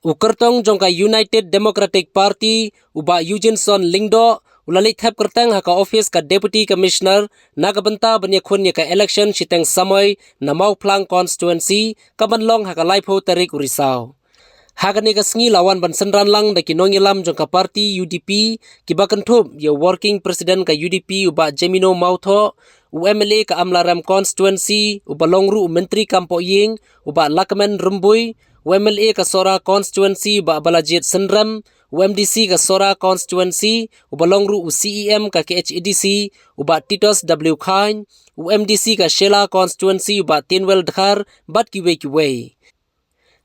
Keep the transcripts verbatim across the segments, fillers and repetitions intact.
U kyrtong jong ka United Democratic Party, u Bah Eugeneson Lyngdoh, u la leit thep kyrteng ha ka office ka Deputy Commissioner na ka bynta ban ïakhun ïa ka election shiteng samoi na Mawphlang constituency, ka ban long ha ka laiphew tarik u Risaw. Ha kane ka sngi la wan ban synran lang da ki nongïalam jong ka party U D P, kiba kynthup ïa u Working President ka U D P, u Bah Jemino Mawthoh, u M L A ka Amlarem constituency, uba long ruh u Myntri Kam Pohïing, u Bah Lahkmen Rymbui, u M L A ka Sohra constituency, u Bah Balajied Synrem, u M D C ka Sohra constituency, uba long ruh u C E M ka K H A D C, u Bah Titos W Chyne, u M D C ka Shella constituency, u Bah Tinwel Dkhar, bad kiwei kiwei.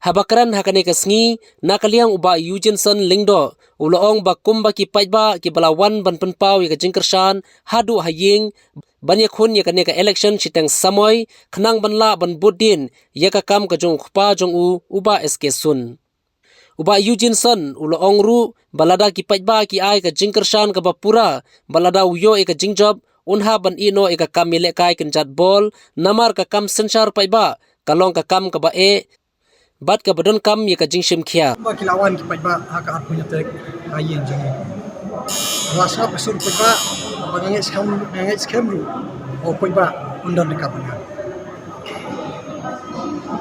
Haba kren ha kane ka sngi, na ka liang u Bah Eugeneson Lyngdoh, u la ong ba kumba ki paidbah kiba la wan ban pynpaw ïa ka jingkyrshan haduh ha ïing ban ïakhun ïa kane ka election shiteng samoi, khnang ban lah ban bud dien ïa ka kam ka jong u kpa jong u, u Bah S K Sun. U Bah Eugeneson u la ong ruh ba lada ki paidbah ki ai ka jingkyrshan kaba pura, ba lada u ïoh ïa ka jingjop, un hap ban ïeh noh ïa ka kam ïalehkai kynjat bol, namar ka kam synshar paidbah ka long ka kam kaba eh bad kaba donkam ïa ka jingshim khia. Ba ki la wan ki paidbah ha ka arphew tarik ka ïing jong ngi. La sngap ka sur paidbah ba nga ngeit skhem, nga ngeit skhem ruh. O paidbah un don ryngkat bad nga.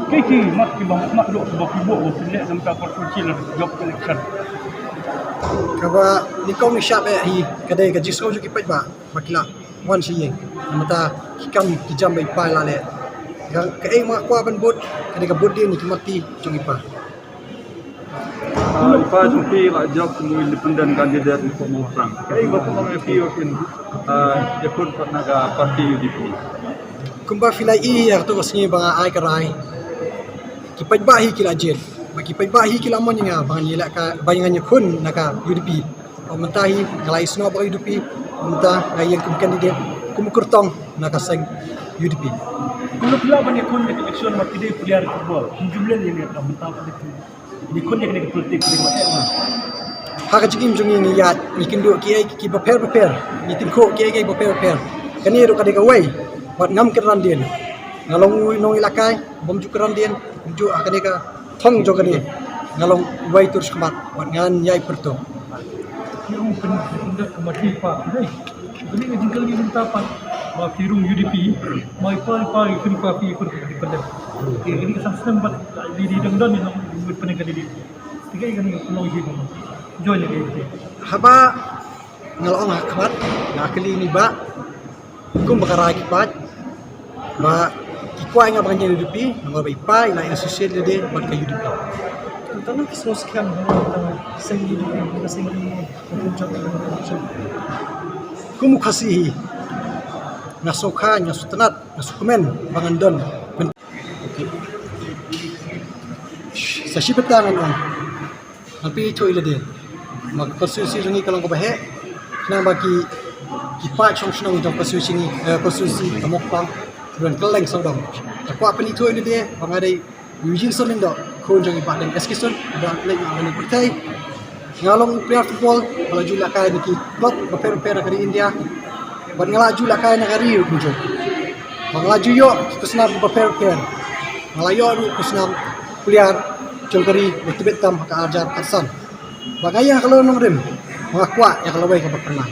Ki ki mat ki ba mat dok ba ki bok ba ki leh dang ka por tu chi la job election. Kaba ni kong ni shap eh hi ka dei ka jingsngew jong ki paidbah. Ba ki la wan sha ïing. Namar ta ki kam ki jam ba i pa i la leh. Ka, kaei ma kwah ban bud, ka dei ka bud dien ïa ki mati jong i pa. Ah, i pa jong phi la jop kum u independent candidate ni kum u sang. Kaei ba kum ïa phi u kin, ah, ïakhun pat na ka party U D P. Kumba phi la i ïa kato ka sngi ba nga ai ka rai. Ki paidbah hi ki la jied. Ba ki paidbah hi ki la mon ïa nga ba ngan ïaleh ka, ba ngan ïakhun na ka U D P. Ba mynta hi nga la isngoh ba ka U D P, ba mynta nga ïeng kum candidate, kum kyrtong na ka seng U D P. Kum phi lah ban ïakhun na ka election ba phi dei player football. Kum jumleh ïa ka mynta ba phi ïakhun ïa ka politik, ïa ka. Ha ka jingim jong ngi ngi ïaid, ngi kynduh kiei kiei kiba pher bapher, ngi tyngkhuh kiei kiei kiba pher bapher. Kane ruh ka dei kawei, bad ngam kynran dien. Nga long u nongïalehkai bym ju kynran dien, ju ha kane ka thong jong kane. Nga long uwei tur shakhmat bad ngan ïai pyrto. Ki rung pyn-, pyndat ka mati pa, dei. Kane ka jingkylli mynta pat ba ki rung U D P, ma i pa, i pa, i kyrpad, i kyrpad, i kyrpad. Kane ka san snem bad di, di dang don, i nong, i pyneng ka di. Tiga i kane ka long i ba. Join i. Haba nga la ong ha khmat, nga kylli ïa i bah. Kum ba ka rai ki paid ba ki kwah ïa nga ba ngan ïeng U D P, namar ba i pa i la associate lade bad ka U D P. Tang ki sngewskhem ha ka seng U D P, ha ka seng U D P. Kum u Khasi hi nga sngewkha, nga sngewtynnat, nga sngewkmen ba ngan don. Sa shi bynta ngan ong. Ngan pynithuh ïa lade. Ma ka constituency jong ngi ka long kaba heh. Khnang ba ki, ki paid shong shnong jong constituency ngi, eh, constituency ka Mawphlang, ruh kylleng sawdong. Nga kwah pynithuh ïa lade ba nga dei Eugene Son Lyngdoh, khun jong i Bah Deng S K Son, ba leit na ka pyrthei. Nga long u player football ba la ju lehkai na ki club bapher bapher ha ka ri India. Bad nga la ju lehkai na ka ri ruh kumjuh. Ba nga la ju ïoh ki khusnam bapher bapher. Nga la ïoh ruh khusnam player jong ka ri ba tbit tam ha ka arhajar khatsan. Ba nga ïeng ha ka lawei nongrim, ba nga kwah ïa ka lawei kaba phyrnai.